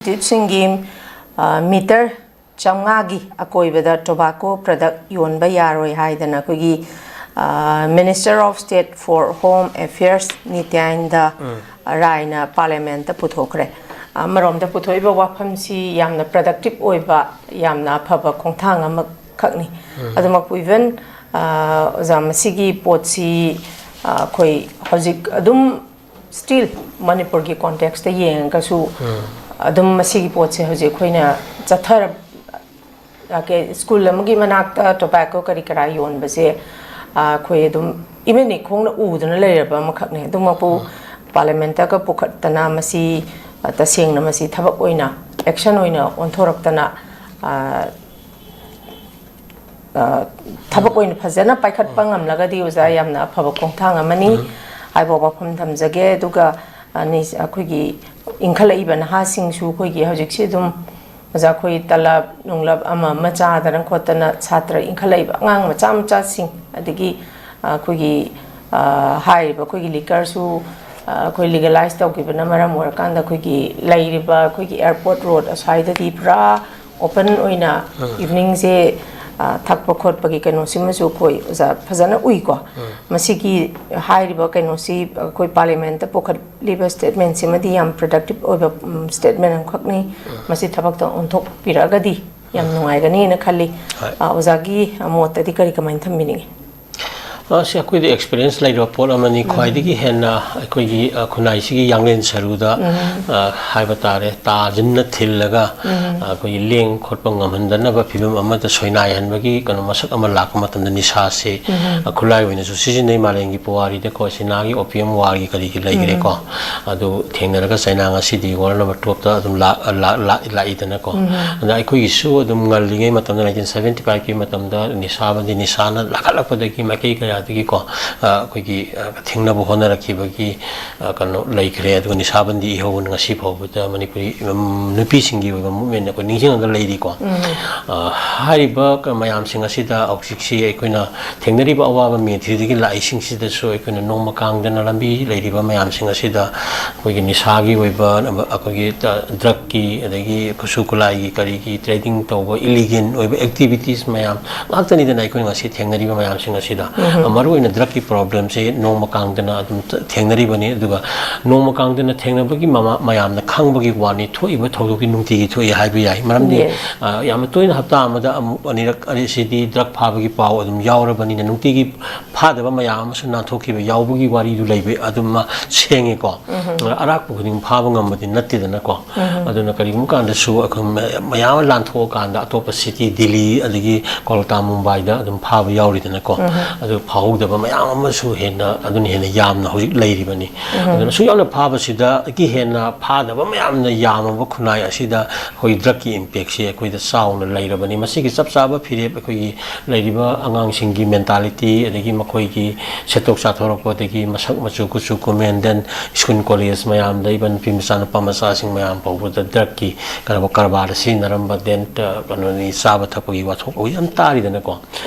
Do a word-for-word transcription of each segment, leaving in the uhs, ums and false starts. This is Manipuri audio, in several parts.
ꯁꯤꯡꯒꯤ ꯃꯤꯇꯔ ꯆꯥꯝꯃꯉꯥꯒꯤ ꯑꯀꯣꯏꯕꯗ ꯇꯣꯕꯥꯀꯣ ꯄ꯭ꯔꯗꯛ ꯌꯣꯟꯕ ꯌꯥꯔꯣꯏ ꯍꯥꯏꯗꯅ ꯑꯩꯈꯣꯏꯒꯤ Minister of State for Home Affairs ꯅꯤꯇ꯭ꯌꯥꯅꯟꯗ ꯔꯥꯏꯅ ꯄꯥꯔꯂꯤꯌꯥꯃꯦꯟꯠꯇ ꯄꯨꯊꯣꯛꯈ꯭ꯔꯦ꯫ ꯑꯃꯔꯣꯝꯗ ꯄꯨꯊꯣꯛꯏꯕ ꯋꯥꯐꯝꯁꯤ ꯌꯥꯝꯅ ꯄ꯭ꯔꯗꯛꯇꯤꯚ ꯑꯣꯏꯕ, ꯌꯥꯝꯅ ꯑꯐꯕ ꯈꯣꯡꯊꯥꯡ ꯑꯃꯈꯛꯅꯤ꯫ ꯑꯗꯨꯃꯛꯄꯨ, ꯏꯚꯟ ꯑꯣꯖꯥ, ꯃꯁꯤꯒꯤ ꯄꯣꯠꯁꯤ ꯑꯩꯈꯣꯏ ꯍꯧꯖꯤꯛ ꯑꯗꯨꯝ ꯁ꯭ꯇꯤꯜ ꯃꯅꯤꯄꯨꯔꯒꯤ ꯀꯣꯟꯇꯦꯛꯁꯇ ꯌꯦꯡꯉꯒꯁꯨ ꯑꯗꯨꯝ ꯃꯁꯤꯒꯤ ꯄꯣꯠꯁꯦ ꯍꯧꯖꯤꯛ ꯑꯩꯈꯣꯏꯅ ꯆꯠꯊꯔ ꯁ꯭ꯀꯨꯜ ꯑꯃꯒꯤ ꯃꯅꯥꯛꯇ ꯇꯣꯕꯥꯀꯣ ꯀꯔꯤ ꯀꯔꯥ ꯌꯣꯟꯕꯁꯦ ꯑꯩꯈꯣꯏ ꯑꯗꯨꯝ ꯏꯃꯤꯠ ꯏꯈꯣꯡꯅ ꯎꯗꯨꯅ ꯂꯩꯔꯕ ꯑꯃꯈꯛꯅꯦ꯫ ꯑꯗꯨꯃꯛꯄꯨ ꯄꯥꯔꯂꯤꯌꯥꯃꯦꯟꯠꯇꯒ ꯄꯨꯈꯠꯇꯅ ꯃꯁꯤ ꯇꯁꯦꯡꯅ ꯃꯁꯤ ꯊꯕꯛ ꯑꯣꯏꯅ, ꯑꯦꯛꯁꯟ ꯑꯣꯏꯅ ꯑꯣꯟꯊꯣꯔꯛꯇꯅ ꯊꯕꯛ ꯑꯣꯏꯅ ꯐꯖꯅ ꯄꯥꯏꯈꯠꯄ ꯉꯝꯂꯒꯗꯤ, ꯑꯣꯖꯥ, ꯌꯥꯝꯅ ꯑꯐꯕ ꯈꯣꯡꯊꯥꯡ ꯑꯃꯅꯤ ꯍꯥꯏꯕ ꯋꯥꯐꯝ ꯊꯝꯖꯒꯦ꯫ ꯑꯗꯨꯒ ꯑꯩꯈꯣꯏꯒꯤ ꯏꯟꯈꯠꯂꯛꯏꯕ ꯅꯍꯥꯁꯤꯡꯁꯨ ꯑꯩꯈꯣꯏꯒꯤ ꯍꯧꯖꯤꯛꯁꯤ ꯑꯗꯨꯝ, ꯑꯣꯖꯥ, ꯑꯩꯈꯣꯏ ꯇꯂꯕ ꯅꯨꯡꯂꯕ ꯑꯃ ꯑꯃ ꯆꯥꯗꯅ ꯈꯣꯠꯇꯅ ꯁꯥꯇ꯭ꯔ ꯏꯟꯈꯠꯂꯛꯏꯕ ꯑꯉꯥꯡ ꯃꯆꯥ ꯃꯆꯥꯁꯤꯡ, ꯑꯗꯒꯤ ꯑꯩꯈꯣꯏꯒꯤ ꯍꯥꯏꯔꯤꯕ ꯑꯩꯈꯣꯏꯒꯤ ꯂꯤꯀꯔꯁꯨ ꯑꯩꯈꯣꯏ ꯂꯤꯒꯦꯂꯥꯏꯁ ꯇꯧꯈꯤꯕꯅ ꯃꯔꯝ ꯑꯣꯏꯔꯀꯥꯟꯗ ꯑꯩꯈꯣꯏꯒꯤ ꯂꯩꯔꯤꯕ ꯑꯩꯈꯣꯏꯒꯤ ꯑꯦꯌꯔꯄꯣꯔꯠ ꯔꯣꯗ ꯑꯁ꯭ꯋꯥꯏꯗꯗꯤ ꯄꯨꯔꯥ ꯑꯣꯄꯟ ꯑꯣꯏꯅ ꯏꯚꯤꯅꯤꯡꯁꯦ ꯊꯛꯄ ꯈꯣꯠꯄꯒꯤ ꯀꯩꯅꯣꯁꯤꯃꯁꯨ ꯑꯩꯈꯣꯏ, ꯑꯣꯖꯥ, ꯐꯖꯅ ꯎꯏꯀꯣ꯫ ꯃꯁꯤꯒꯤ ꯍꯥꯏꯔꯤꯕ ꯀꯩꯅꯣꯁꯤ ꯑꯩꯈꯣꯏ ꯄꯥꯔꯂꯤꯌꯥꯃꯦꯟꯠꯇ ꯄꯨꯈꯠꯂꯤꯕ ꯁ꯭ꯇꯦꯠꯃꯦꯟꯠꯁꯤꯃꯗꯤ ꯌꯥꯝ ꯄ꯭ꯔꯗꯛꯇꯤꯚ ꯑꯣꯏꯕ ꯁ꯭ꯇꯦꯠꯃꯦꯟꯠ ꯑꯃꯈꯛꯅꯤ꯫ ꯃꯁꯤ ꯊꯕꯛꯇ ꯑꯣꯟꯊꯣꯛꯄꯤꯔꯛꯑꯒꯗꯤ ꯌꯥꯝ ꯅꯨꯡꯉꯥꯏꯒꯅꯤꯅ ꯈꯜꯂꯤ꯫ ꯍꯣꯏ꯫ ꯑꯣꯖꯥꯒꯤ ꯃꯣꯠꯇꯗꯤ ꯀꯔꯤ, ꯀꯃꯥꯏꯅ ꯊꯝꯕꯤꯅꯤꯡꯉꯤ? ꯁꯤ ꯑꯩꯈꯣꯏꯗ ꯑꯦꯛꯁꯄꯤꯔꯤꯌꯦꯟꯁ ꯂꯩꯔꯕ ꯄꯣꯠ ꯑꯃꯅꯤ꯫ ꯈ꯭ꯋꯥꯏꯗꯒꯤ ꯍꯦꯟꯅ ꯑꯩꯈꯣꯏꯒꯤ ꯈꯨꯟꯅꯥꯏꯁꯤꯒꯤ ꯌꯥꯡꯂꯦꯟ ꯁꯔꯨꯗ ꯍꯥꯏꯕ ꯇꯥꯔꯦ, ꯇꯥꯁꯤꯟꯅ ꯊꯤꯜꯂꯒ ꯑꯩꯈꯣꯏꯒꯤ ꯂꯦꯡ ꯈꯣꯠꯄ ꯉꯝꯍꯟꯗꯅꯕ ꯐꯤꯕꯝ ꯑꯃꯗ ꯁꯣꯏꯅꯥꯏꯍꯟꯕꯒꯤ ꯀꯩꯅꯣ ꯃꯁꯛ ꯑꯃ ꯂꯥꯛꯄ ꯃꯇꯝꯗ ꯅꯤꯁꯥꯁꯦ ꯈꯨꯠꯂꯥꯏ ꯑꯣꯏꯅꯁꯨ ꯁꯤꯖꯤꯟꯅꯩ꯫ ꯃꯥꯂꯦꯝꯒꯤ ꯄꯨꯋꯥꯔꯤꯗꯀꯣ, ꯆꯤꯅꯥꯒꯤ ꯑꯣꯄꯤꯌꯝ ꯋꯥꯔꯒꯤ ꯀꯔꯤꯒꯤ ꯂꯩꯈ꯭ꯔꯦꯀꯣ꯫ ꯑꯗꯨ ꯊꯦꯡꯅꯔꯒ ꯆꯩꯅꯥ ꯉꯁꯤꯗꯤ ꯋꯥꯔꯜ ꯅꯝꯕꯔ ꯇꯨꯌꯦꯜꯞꯇ ꯑꯗꯨꯝ ꯂꯥꯛ-, ꯂꯥꯛ-, ꯂꯥꯛꯏꯗꯅꯀꯣ꯫ ꯑꯗ ꯑꯩꯈꯣꯏꯒꯤꯁꯨ ꯑꯗꯨꯝ ꯉꯜꯂꯤꯉꯩ ꯃꯇꯝꯗ, ꯅꯥꯏꯟꯇꯤꯟ ꯁꯕꯦꯟꯇꯤ ꯐꯥꯏꯚꯀꯤ ꯃꯇꯝꯗ ꯅꯤꯁꯥꯕꯟꯗꯤ, ꯅꯤꯁꯥꯅ ꯂꯥꯛꯈꯠꯂꯛꯄꯗꯒꯤ ꯃꯥꯏꯀꯩ ꯀꯌꯥ ꯑꯗꯒꯤꯀꯣ, ꯑ, ꯑꯩꯈꯣꯏꯒꯤ, ꯑ, ꯊꯦꯡꯅꯕ ꯍꯣꯠꯅꯔꯛꯈꯤꯕꯒꯤ, ꯑ, ꯀꯩꯅꯣ ꯂꯩꯈ꯭ꯔꯦ꯫ ꯑꯗꯨꯒ ꯅꯤꯁꯥꯕꯟꯗꯤ ꯏꯍꯧꯅ ꯉꯁꯤ ꯐꯥꯎꯕꯗ ꯃꯅꯤꯄꯨꯔꯤ, ꯎꯝ, ꯅꯨꯄꯤꯁꯤꯡꯒꯤ ꯑꯣꯏꯕ movement ꯑꯩꯈꯣꯏ ꯅꯤꯡꯁꯤꯡꯉꯒ ꯂꯩꯔꯤꯀꯣ꯫ ꯑ, ꯍꯥꯏꯔꯤꯕ ꯀ-, ꯃꯌꯥꯝꯁꯤꯡ ꯑꯁꯤꯗ ꯍꯧꯖꯤꯛꯁꯤ ꯑꯩꯈꯣꯏꯅ ꯊꯦꯡꯅꯔꯤꯕ ꯑꯋꯥꯕ ꯃꯦꯊ꯭ꯔꯤꯗꯒꯤ ꯂꯥꯛꯏꯁꯤꯡꯁꯤꯗꯁꯨ ꯑꯩꯈꯣꯏꯅ ꯅꯣꯡꯃ ꯀꯥꯡꯗꯅ ꯂꯝꯕꯤ ꯂꯩꯔꯤꯕ ꯃꯌꯥꯝꯁꯤꯡ ꯑꯁꯤꯗ ꯑꯩꯈꯣꯏꯒꯤ ꯅꯤꯁꯥꯒꯤ ꯑꯣꯏꯕ, ꯑꯩꯈꯣꯏꯒꯤ ꯗ꯭ꯔꯛꯀꯤ, ꯑꯗꯒꯤ ꯈꯨꯠꯁꯨ ꯈꯨꯠꯂꯥꯏꯒꯤ, ꯀꯔꯤꯒꯤ trading ꯇꯧꯕ, illegal ꯑꯣꯏꯕ activities ꯃꯌꯥꯝ ꯉꯥꯛꯇꯅꯤꯗꯅ ꯑꯩꯈꯣꯏꯅ ꯉꯁꯤ ꯊꯦꯡꯅꯔꯤꯕ ꯃꯌꯥꯝꯁꯤꯡ ꯑꯁꯤꯗ꯫ ꯃꯔꯨꯑꯣꯏꯅ ꯗ꯭ꯔꯛꯀꯤ problemꯁꯦ ꯅꯣꯡꯃ ꯀꯥꯡꯗꯅ ꯑꯗꯨꯝ ꯊꯦꯡꯅꯔꯤꯕꯅꯤ꯫ ꯑꯗꯨꯒ ꯅꯣꯡꯃ ꯀꯥꯡꯗꯅ ꯊꯦꯡꯅꯕꯒꯤ ꯃꯃꯥ-, ꯃꯌꯥꯝꯅ ꯈꯪꯕꯒꯤ ꯋꯥꯅꯤ, ꯊꯣꯛꯏꯕ ꯊꯧꯗꯣꯛꯀꯤ ꯅꯨꯡꯇꯤꯒꯤ ꯊꯣꯛꯏ ꯍꯥꯏꯕ ꯌꯥꯏ꯫ ꯃꯔꯝꯗꯤ, Yes. ꯑ, ꯌꯥꯝꯅ ꯇꯣꯏꯅ ꯍꯞꯇꯥ ꯑꯃꯗ ꯑꯃꯨꯛ ꯑꯅꯤꯔꯛ ꯑꯁꯤꯗꯤ ꯗ꯭ꯔꯛ ꯐꯥꯕꯒꯤ ꯄꯥꯎ ꯑꯗꯨꯝ ꯌꯥꯎꯔꯕꯅꯤꯅ, ꯅꯨꯡꯇꯤꯒꯤ ꯐꯥꯗꯕ ꯃꯌꯥꯝ ꯑꯃꯁꯨ ꯅꯥꯟꯊꯣꯛꯈꯤꯕ ꯌꯥꯎꯕꯒꯤ ꯋꯥꯔꯤꯗꯨ ꯂꯩꯕ ꯑꯗꯨꯃ ꯁꯦꯡꯉꯦꯀꯣ꯫ ꯑꯔꯥꯛꯄ ꯈꯨꯗꯤꯡ ꯐꯥꯕ ꯉꯝꯕꯗꯤ ꯅꯠꯇꯦꯗꯅꯀꯣ꯫ ꯑꯗꯨꯅ ꯀꯔꯤꯒꯨꯝꯕ ꯀꯥꯟꯗꯁꯨ ꯑꯩꯈꯣꯏ ꯃ-, ꯃꯌꯥꯝ ꯑꯃ ꯂꯥꯟꯊꯣꯛꯑꯀꯥꯟꯗ ꯑꯇꯣꯞꯄ city, ꯗꯤꯜꯂꯤ, ꯑꯗꯒꯤ ꯀꯣꯜꯀꯇꯥ, ꯃꯨꯝꯕꯥꯏꯗ ꯑꯗꯨꯝ ꯐꯥꯕ ꯌꯥꯎꯔꯤꯗꯅꯀꯣ꯫ ꯑꯗꯨ ꯐꯥꯍꯧꯗꯕ ꯃꯌꯥꯝ ꯑꯃꯁꯨ ꯍꯦꯟꯅ, ꯑꯗꯨꯅ ꯍꯦꯟꯅ ꯌꯥꯝꯅ ꯍꯧꯖꯤꯛ ꯂꯩꯔꯤꯕꯅꯤ꯫ ꯑꯗꯨꯅ ꯑꯁꯨꯛ ꯌꯥꯝꯅ ꯐꯥꯕꯁꯤꯗꯒꯤ ꯍꯦꯟꯅ ꯐꯥꯗꯕ ꯃꯌꯥꯝꯅ ꯌꯥꯝꯃꯕ ꯈꯨꯟꯅꯥꯏ ꯑꯁꯤꯗ ꯑꯩꯈꯣꯏ ꯗ꯭ꯔꯛꯀꯤ impactꯁꯤ ꯑꯩꯈꯣꯏꯗ ꯆꯥꯎꯅ ꯂꯩꯔꯕꯅꯤ꯫ ꯃꯁꯤꯒꯤ ꯆꯞ ꯆꯥꯕ ꯐꯤꯔꯦꯞ ꯑꯩꯈꯣꯏꯒꯤ ꯂꯩꯔꯤꯕ ꯑꯉꯥꯡꯁꯤꯡꯒꯤ mentality, ꯑꯗꯒꯤ ꯃꯈꯣꯏꯒꯤ ꯁꯦꯠꯇꯣꯛ ꯆꯥꯊꯣꯔꯛꯄ, ꯑꯗꯒꯤ ꯃꯁꯛ ꯃꯆꯨ, ꯀꯨꯆꯨ ꯀꯨꯃꯦꯟ, then school college ꯃꯌꯥꯝꯗ, even ꯅꯨꯄꯤ ꯃꯆꯥ ꯅꯨꯄꯥ ꯃꯆꯥꯁꯤꯡ ꯃꯌꯥꯝ ꯐꯥꯎꯕꯗ ꯗ꯭ꯔꯛꯀꯤ ꯀꯩꯅꯣ ꯀꯔꯕꯥꯔꯗ ꯁꯤꯖꯤꯟꯅꯔꯝꯕ, then, ꯑ, ꯀꯩꯅꯣꯅꯤ, ꯆꯥꯕ ꯊꯛꯄꯒꯤ ꯋꯥꯊꯣꯛ ꯑꯩꯈꯣꯏ ꯌꯥꯝ ꯇꯥꯔꯤꯗꯅꯀꯣ꯫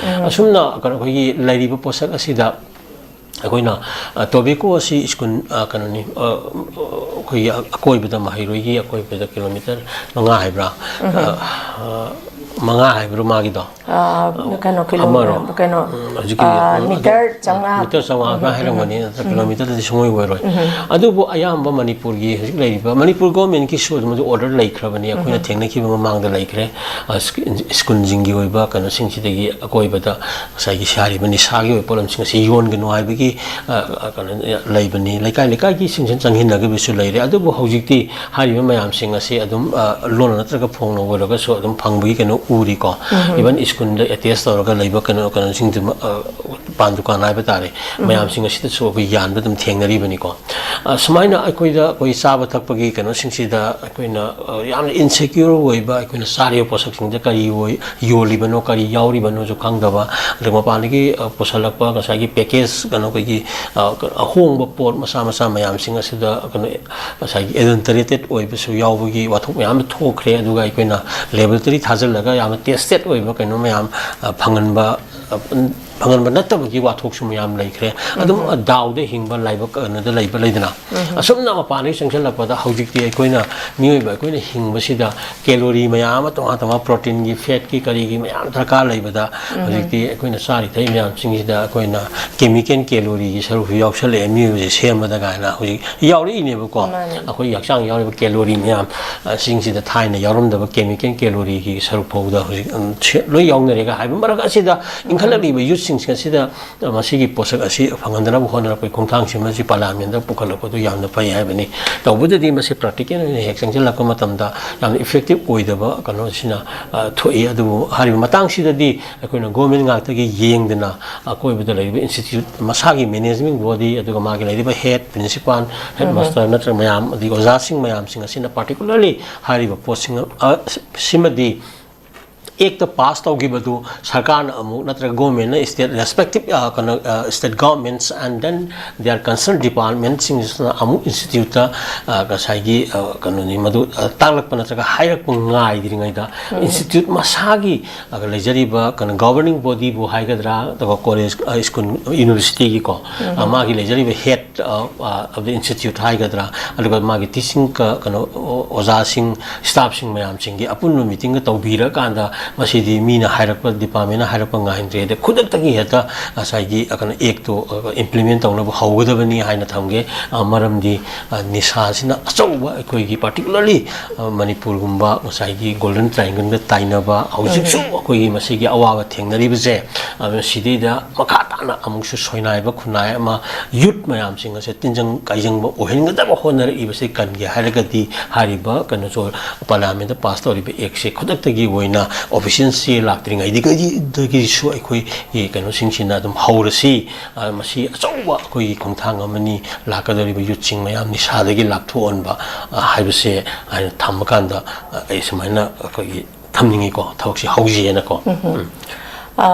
ꯑꯁꯨꯝꯅ ꯀꯩꯅꯣ ꯑꯩꯈꯣꯏꯒꯤ ꯂꯩꯔꯤꯕ ꯄꯣꯠꯁꯛ ꯑꯁꯤꯗ ꯑꯩꯈꯣꯏꯅ, ꯑ, tobacco ꯑꯁꯤ school, ꯑ, ꯀꯩꯅꯣꯅꯤ, ꯑ, ꯑꯩꯈꯣꯏꯒꯤ ꯑꯀꯣꯏꯕꯗ, ꯃꯍꯩꯔꯣꯏꯒꯤ ꯑꯀꯣꯏꯕꯗ kilometre ꯃꯉꯥ ꯍꯥꯏꯕ꯭ꯔꯥ? ꯑ, ꯑ, ꯃꯉꯥ ꯍꯥꯏꯕ꯭ꯔꯥ ꯃꯥꯒꯤꯗꯣ? ꯑ, ꯀꯩꯅꯣ, ꯀꯤꯂꯣ-, ꯑꯃꯔꯣ? ꯀꯩꯅꯣ, ꯎꯝ, ꯍꯧꯖꯤꯛꯀꯤ, ꯑ, ꯎꯝ, metre ꯆꯥꯝꯃꯉꯥ꯫ Metre ꯆꯥꯝꯃꯉꯥ ꯑꯗꯨꯃꯥꯏꯅ ꯍꯥꯏꯔꯝꯒꯅꯤ, ꯅꯠꯇ꯭ꯔ kilometreꯗꯗꯤ ꯁꯨꯡꯑꯣꯏ ꯑꯣꯏꯔꯣꯏ꯫ ꯑꯗꯨꯕꯨ ꯑꯌꯥꯝꯕ ꯃꯅꯤꯄꯨꯔꯒꯤ ꯍꯧꯖꯤꯛ ꯂꯩꯔꯤꯕ, ꯃꯅꯤꯄꯨꯔ governmentꯀꯤꯁꯨ ꯑꯗꯨꯝ order ꯂꯩꯈ꯭ꯔꯕꯅꯤ, ꯑꯩꯈꯣꯏꯅ ꯊꯦꯡꯅꯈꯤꯕ ꯃꯃꯥꯡꯗ ꯂꯩꯈ꯭ꯔꯦ꯫ ꯑ, ꯁ꯭ꯀꯤ-, schoolꯁꯤꯡꯒꯤ ꯑꯣꯏꯕ ꯀꯩꯅꯣꯁꯤꯡꯁꯤꯗꯒꯤ ꯑꯀꯣꯏꯕꯗ ꯉꯁꯥꯏꯒꯤ ꯁꯥꯔꯤꯕ ꯅꯤꯁꯥꯒꯤ ꯑꯣꯏꯕ ꯄꯣꯠꯂꯝꯁꯤꯡ ꯑꯁꯤ ꯌꯣꯟꯒꯅꯨ ꯍꯥꯏꯕꯒꯤ ꯑ, ꯑ, ꯀꯩꯅꯣ, ꯂꯩꯕꯅꯤ꯫ ꯂꯩꯀꯥꯏ ꯂꯩꯀꯥꯏꯒꯤ ꯁꯤꯡꯁꯤꯅ ꯆꯪꯁꯤꯟꯅꯈꯤꯕꯁꯨ ꯂꯩꯔꯦ꯫ ꯑꯗꯨꯕꯨ ꯍꯧꯖꯤꯛꯇꯤ ꯍꯥꯏꯔꯤꯕ ꯃꯌꯥꯝꯁꯤꯡ ꯑꯁꯤ ꯑꯗꯨꯝ, ꯑ, ꯂꯣꯟꯅ ꯅꯠꯇ꯭ꯔꯒ ꯐꯣꯟꯅ ꯑꯣꯏꯔꯒꯁꯨ ꯑꯗꯨꯝ ꯐꯪꯕꯒꯤ ꯀꯩꯅꯣ ꯎꯔꯤꯀꯣ꯫ ꯎꯝ꯫ Even ꯁ꯭ꯀꯨꯜꯗ ꯑꯦꯇꯦꯁ ꯇꯧꯔꯒ ꯂꯩꯕ ꯀꯩꯅꯣ, ꯀꯩꯅꯣꯁꯤꯡꯗꯨ, ꯑ, ꯄꯥꯟ ꯗꯨꯀꯥꯟ ꯍꯥꯏꯕ ꯇꯥꯔꯦ꯫ ꯎꯝ꯫ ꯃꯌꯥꯝꯁꯤꯡ ꯑꯁꯤꯗꯁꯨ ꯑꯩꯈꯣꯏ ꯌꯥꯟꯕ ꯑꯗꯨꯝ ꯊꯦꯡꯅꯔꯤꯕꯅꯤꯀꯣ꯫ ꯑ, ꯁꯨꯃꯥꯏꯅ ꯑꯩꯈꯣꯏꯗ, ꯑꯩꯈꯣꯏ ꯆꯥꯕ ꯊꯛꯄꯒꯤ ꯀꯩꯅꯣꯁꯤꯡꯁꯤꯗ ꯑꯩꯈꯣꯏꯅ, ꯑ, ꯌꯥꯝꯅ ꯏꯟꯁꯦꯀ꯭ꯌꯣꯔ ꯑꯣꯏꯕ, ꯑꯩꯈꯣꯏꯅ ꯆꯥꯔꯤꯕ ꯄꯣꯠꯁꯛꯁꯤꯡꯗ ꯀꯔꯤ ꯑꯣꯏ, ꯌꯣꯜꯂꯤꯕꯅꯣ, ꯀꯔꯤ ꯌꯥꯎꯔꯤꯕꯅꯣꯁꯨ ꯈꯪꯗꯕ, ꯑꯗꯨꯒ ꯃꯄꯥꯟꯗꯒꯤ, ꯑ, ꯄꯨꯁꯜꯂꯛꯄ ꯉꯁꯥꯏꯒꯤ ꯄꯦꯀꯦꯖ, ꯀꯩꯅꯣ, ꯑꯩꯈꯣꯏꯒꯤ, ꯑ, ꯑꯍꯣꯡꯕ ꯄꯣꯠ ꯃꯆꯥ ꯃꯆꯥ ꯃꯌꯥꯝꯁꯤꯡ ꯑꯁꯤꯗ, ꯀꯩꯅꯣ, ꯉꯁꯥꯏꯒꯤ ꯑꯦꯗꯜꯇꯔꯦꯇꯦꯠ ꯑꯣꯏꯕꯁꯨ ꯌꯥꯎꯕꯒꯤ ꯋꯥꯊꯣꯛ ꯃꯌꯥꯝ ꯑꯃ ꯊꯣꯛꯈ꯭ꯔꯦ꯫ ꯑꯗꯨꯒ ꯑꯩꯈꯣꯏꯅ ꯂꯦꯕꯣꯔꯦꯇꯔꯤ ꯊꯥꯖꯤꯜꯂꯒ ꯌꯥꯝꯅ ꯇꯦꯁꯇꯦꯠ ꯑꯣꯏꯕ ꯀꯩꯅꯣ ꯃꯌꯥꯝ, ꯑ, ꯐꯪꯍꯟꯕ, ꯑ, ꯐꯪꯍꯟꯕ ꯅꯠꯇꯕꯒꯤ ꯋꯥꯊꯣꯛꯁꯨ ꯃꯌꯥꯝ ꯂꯩꯈ꯭ꯔꯦ꯫ ꯑꯗꯨꯝ, ꯎꯝ꯫ ꯑ, ꯗꯥꯎꯗ ꯍꯤꯡꯕ ꯂꯥꯏꯕꯛ ꯀꯩꯅꯣꯗ ꯂꯩꯕ ꯂꯩꯗꯅ꯫ ꯎꯝ꯫ ꯑꯁꯨꯝꯅ ꯃꯄꯥꯟꯗꯒꯤ ꯆꯪꯁꯤꯜꯂꯛꯄꯗ ꯍꯧꯖꯤꯛꯇꯤ ꯑꯩꯈꯣꯏꯅ, ꯃꯤꯑꯣꯏꯕ ꯑꯩꯈꯣꯏꯅ ꯍꯤꯡꯕꯁꯤꯗ ꯀꯦꯂꯣꯔꯤ ꯃꯌꯥꯝ ꯑꯃ, ꯇꯣꯉꯥꯟ ꯇꯣꯉꯥꯟꯕ ꯄ꯭ꯔꯣꯇꯤꯟꯒꯤ, ꯐꯦꯠꯀꯤ, ꯀꯔꯤꯒꯤ ꯃꯌꯥꯝ ꯗꯔꯀꯥꯔ ꯂꯩꯕꯗ, ꯎꯝ꯫ ꯍꯧꯖꯤꯛꯇꯤ ꯑꯩꯈꯣꯏꯅ ꯆꯥꯔꯤ ꯊꯛꯏ ꯃꯌꯥꯝꯁꯤꯡꯁꯤꯗ ꯑꯩꯈꯣꯏꯅ ꯀꯦꯃꯤꯀꯦꯜ ꯀꯦꯂꯣꯔꯤꯒꯤ ꯁꯔꯨꯛꯁꯨ ꯌꯥꯎꯁꯜꯂꯛꯑꯦ ꯃꯤꯑꯣꯏꯕꯁꯦ ꯁꯦꯝꯕꯗ ꯀꯥꯏꯅ ꯍꯧꯖꯤꯛ ꯌꯥꯎꯔꯛꯏꯅꯦꯕꯀꯣ꯫ ꯃꯥꯅꯦ꯫ ꯑꯩꯈꯣꯏꯒꯤ ꯍꯛꯆꯥꯡ ꯌꯥꯎꯔꯤꯕ ꯀꯦꯂꯣꯔꯤ ꯃꯌꯥꯝ, ꯑ, ꯁꯤꯡꯁꯤꯗ ꯊꯥꯏꯅ ꯌꯥꯎꯔꯝꯗꯕ ꯀꯦꯃꯤꯀꯦꯜ ꯀꯦꯂꯣꯔꯤꯒꯤ ꯁꯔꯨꯛ ꯐꯥꯎꯕꯗ ꯍꯧꯖꯤꯛ, ꯎꯝ, ꯁꯦ-, ꯂꯣꯏ ꯌꯥꯎꯅꯔꯦꯒ ꯍꯥꯏꯕ ꯃꯔꯛ ꯑꯁꯤꯗ ꯏꯟꯈꯠꯂꯛꯂꯤꯕ ꯌꯨꯠꯁꯤꯡꯁꯤꯡ ꯑꯁꯤꯗ ꯃꯁꯤꯒꯤ ꯄꯣꯠꯁꯛ ꯑꯁꯤ ꯐꯪꯍꯟꯗꯅꯕ ꯍꯣꯠꯅꯔꯛꯄꯒꯤ ꯈꯣꯡꯊꯥꯡꯁꯤ ꯃꯁꯤ ꯄꯥꯔꯂꯤꯌꯥꯃꯦꯟꯗ ꯄꯨꯈꯠꯂꯛꯄꯗꯨ ꯌꯥꯝꯅ ꯐꯩ ꯍꯥꯏꯕꯅꯤ꯫ ꯇꯧꯕꯗꯗꯤ ꯃꯁꯤ ꯄ꯭ꯔꯥꯛꯇꯤꯀꯦꯜ ꯑꯣꯏꯅ ꯍꯦꯛ ꯆꯪꯁꯤꯜꯂꯛꯄ ꯃꯇꯝꯗ ꯌꯥꯝꯅ ꯏꯐꯦꯛꯇꯤꯞ ꯑꯣꯏꯗꯕ ꯀꯩꯅꯣꯁꯤꯅ, ꯑ, ꯊꯣꯛꯏ꯫ ꯑꯗꯨꯕꯨ ꯍꯥꯏꯔꯤꯕ ꯃꯇꯥꯡꯁꯤꯗꯗꯤ ꯑꯩꯈꯣꯏꯅ ꯒꯣꯔꯃꯦꯟ ꯉꯥꯛꯇꯒꯤ ꯌꯦꯡꯗꯅ ꯑꯀꯣꯏꯕꯗ ꯂꯩꯔꯤꯕ ꯏꯟꯁꯇꯤꯇ꯭ꯌꯨꯠ ꯃꯁꯥꯒꯤ ꯃꯦꯅꯦꯖꯃꯦꯟ ꯕꯣꯗꯤ, ꯑꯗꯨꯒ ꯃꯥꯒꯤ ꯂꯩꯔꯤꯕ ꯍꯦꯗ ꯄ꯭ꯔꯤꯟꯁꯤꯄꯥꯜ, ꯍꯦꯗ ꯃꯥꯁꯇꯔ ꯅꯠꯇ꯭ꯔꯒ ꯃꯌꯥꯝ, ꯑꯗꯒꯤ ꯑꯣꯖꯥꯁꯤꯡ ꯃꯌꯥꯝꯁꯤꯡ ꯑꯁꯤꯅ ꯄꯥꯔꯇꯤꯀꯨꯂꯔꯂꯤ ꯍꯥꯏꯔꯤꯕ ꯄꯣꯠꯁꯤꯡ, ꯑ, ꯁꯤꯃꯗꯤ ꯑꯦꯛꯇ ꯄꯥꯁ ꯇꯧꯈꯤꯕꯗꯨ ꯁꯔꯀꯥꯔꯅ ꯑꯃꯨꯛ ꯅꯠꯇ꯭ꯔꯒ ꯒꯣꯔꯃꯦꯟꯅ ꯏꯁꯇꯦꯠ ꯔꯦꯁꯄꯦꯛꯇꯤꯞ, ꯑ, ꯀꯩꯅꯣ, uh, state governments and then their concerned ꯗꯤꯄꯥꯔꯠꯃꯦꯟꯁꯤꯡꯁꯤꯅ ꯑꯃꯨꯛ ꯏꯟꯁꯇꯤꯇ꯭ꯌꯨꯠꯇ, ꯑ, ꯉꯁꯥꯏꯒꯤ, ꯑ, ꯀꯩꯅꯣꯅꯤ ꯃꯗꯨ, ꯑ, ꯇꯥꯛꯂꯛꯄ ꯅꯠꯇ꯭ꯔꯒ ꯍꯥꯏꯔꯛꯄ ꯉꯥꯏꯗ꯭ꯔꯤꯉꯩꯗ ꯎꯝ꯫ ꯏꯟꯁꯇꯤꯇ꯭ꯌꯨꯠ ꯃꯁꯥꯒꯤ, ꯑ, ꯂꯩꯖꯔꯤꯕ ꯀꯩꯅꯣ ꯒꯣꯕꯔꯅꯤꯡ ꯕꯣꯗꯤꯕꯨ ꯍꯥꯏꯒꯗ꯭ꯔꯥ, ꯑꯗꯨꯒ ꯀꯣꯂꯦꯖ, ꯑ, ꯁ꯭ꯀꯨꯜ, ꯌꯨꯅꯤꯚꯔꯁꯤꯇꯤꯒꯤꯀꯣ, ꯎꯝ꯫ ꯑ, ꯃꯥꯒꯤ ꯂꯩꯖꯔꯤꯕ ꯍꯦꯗ, ꯑ, ꯑ, of the institute ꯍꯥꯏꯒꯗ꯭ꯔꯥ, ꯑꯗꯨꯒ ꯃꯥꯒꯤ ꯇꯤꯆꯤꯡ ꯀ-, ꯀꯩꯅꯣ, ꯑꯣ-, ꯑꯣꯖꯥꯁꯤꯡ, ꯁ꯭ꯇꯥꯐꯁꯤꯡ ꯃꯌꯥꯝꯁꯤꯡꯒꯤ ꯑꯄꯨꯟꯕ ꯃꯤꯇꯤꯡꯒ ꯇꯧꯕꯤꯔꯀꯥꯟꯗ ꯃꯁꯤꯗꯤ ꯃꯤꯅ ꯍꯥꯏꯔꯛꯄ, ꯗꯤꯄꯥꯔꯠꯃꯦꯟꯅ ꯍꯥꯏꯔꯛꯄ ꯉꯥꯏꯍꯟꯗ꯭ꯔꯦ, ꯑꯗꯩ ꯈꯨꯗꯛꯇꯒꯤ ꯍꯦꯛꯇ ꯉꯁꯥꯏꯒꯤ, ꯑ, ꯀꯩꯅꯣ, ꯑꯦꯛꯇꯣ, ꯑ, ꯏꯝꯄ꯭ꯂꯤꯃꯦꯟ ꯇꯧꯅꯕ ꯍꯧꯒꯗꯕꯅꯤ ꯍꯥꯏꯅ ꯊꯝꯒꯦ꯫ ꯑ, ꯃꯔꯝꯗꯤ, ꯑ, ꯅꯤꯁꯥꯁꯤꯅ ꯑꯆꯧꯕ ꯑꯩꯈꯣꯏꯒꯤ ꯄꯥꯔꯇꯤꯀꯨꯂꯔꯂꯤ, ꯑ, ꯃꯅꯤꯄꯨꯔꯒꯨꯝꯕ ꯉꯁꯥꯏꯒꯤ ꯒꯣꯜꯗꯟ ꯇ꯭ꯔꯥꯏꯡꯒꯜꯗ ꯇꯥꯏꯅꯕ ꯍꯧꯖꯤꯛꯁꯨ ꯎꯝ꯫ ꯑꯩꯈꯣꯏꯒꯤ ꯃꯁꯤꯒꯤ ꯑꯋꯥꯕ ꯊꯦꯡꯅꯔꯤꯕꯁꯦ, ꯑ, ꯁꯤꯗꯩꯗ ꯃꯈꯥ ꯇꯥꯅ ꯑꯃꯨꯛꯁꯨ ꯁꯣꯏꯅꯥꯏꯕ ꯈꯨꯟꯅꯥꯏ ꯑꯃ, ꯌꯨꯠ ꯃꯌꯥꯝꯁꯤꯡ ꯑꯁꯦ ꯇꯤꯟꯖꯪ ꯀꯥꯏꯖꯪꯕ ꯑꯣꯏꯍꯟꯒꯗꯕ ꯍꯣꯠꯅꯔꯛꯏꯕꯁꯦ ꯀꯟꯒꯦ ꯍꯥꯏꯔꯒꯗꯤ, ꯍꯥꯏꯔꯤꯕ ꯀꯩꯅꯣꯁꯨ, ꯄꯥꯔꯂꯤꯌꯥꯃꯦꯟꯗ ꯄꯥꯁ ꯇꯧꯔꯤꯕ ꯑꯦꯛꯁꯦ ꯈꯨꯗꯛꯇꯒꯤ ꯑꯣꯏꯅ ꯑꯣꯐꯤꯁꯤꯌꯦꯜ ꯆꯦ ꯂꯥꯛꯇ꯭ꯔꯤꯉꯩꯗꯒꯤꯁꯨ ꯑꯩꯈꯣꯏꯒꯤ ꯀꯩꯅꯣꯁꯤꯡꯁꯤꯅ ꯑꯗꯨꯝ ꯍꯧꯔꯁꯤ꯫ ꯑ, ꯃꯁꯤ ꯑꯆꯧꯕ ꯑꯩꯈꯣꯏꯒꯤ ꯈꯣꯡꯊꯥꯡ ꯑꯃꯅꯤ꯫ ꯂꯥꯛꯀꯗꯧꯔꯤꯕ ꯌꯨꯠꯁꯤꯡ ꯃꯌꯥꯝ ꯅꯤꯁꯥꯗꯒꯤ ꯂꯥꯞꯊꯣꯛꯍꯟꯕ, ꯑ, ꯍꯥꯏꯕꯁꯦ ꯍꯥꯏꯅ ꯊꯝꯕ ꯀꯥꯟꯗ, ꯑ, ꯑꯩ ꯁꯨꯃꯥꯏꯅ ꯑꯩꯈꯣꯏꯒꯤ ꯊꯝꯅꯤꯡꯉꯤꯀꯣ, ꯊꯕꯛꯁꯤ ꯍꯧꯖꯩꯅꯀꯣ꯫ ꯎꯝ꯫ ꯑ,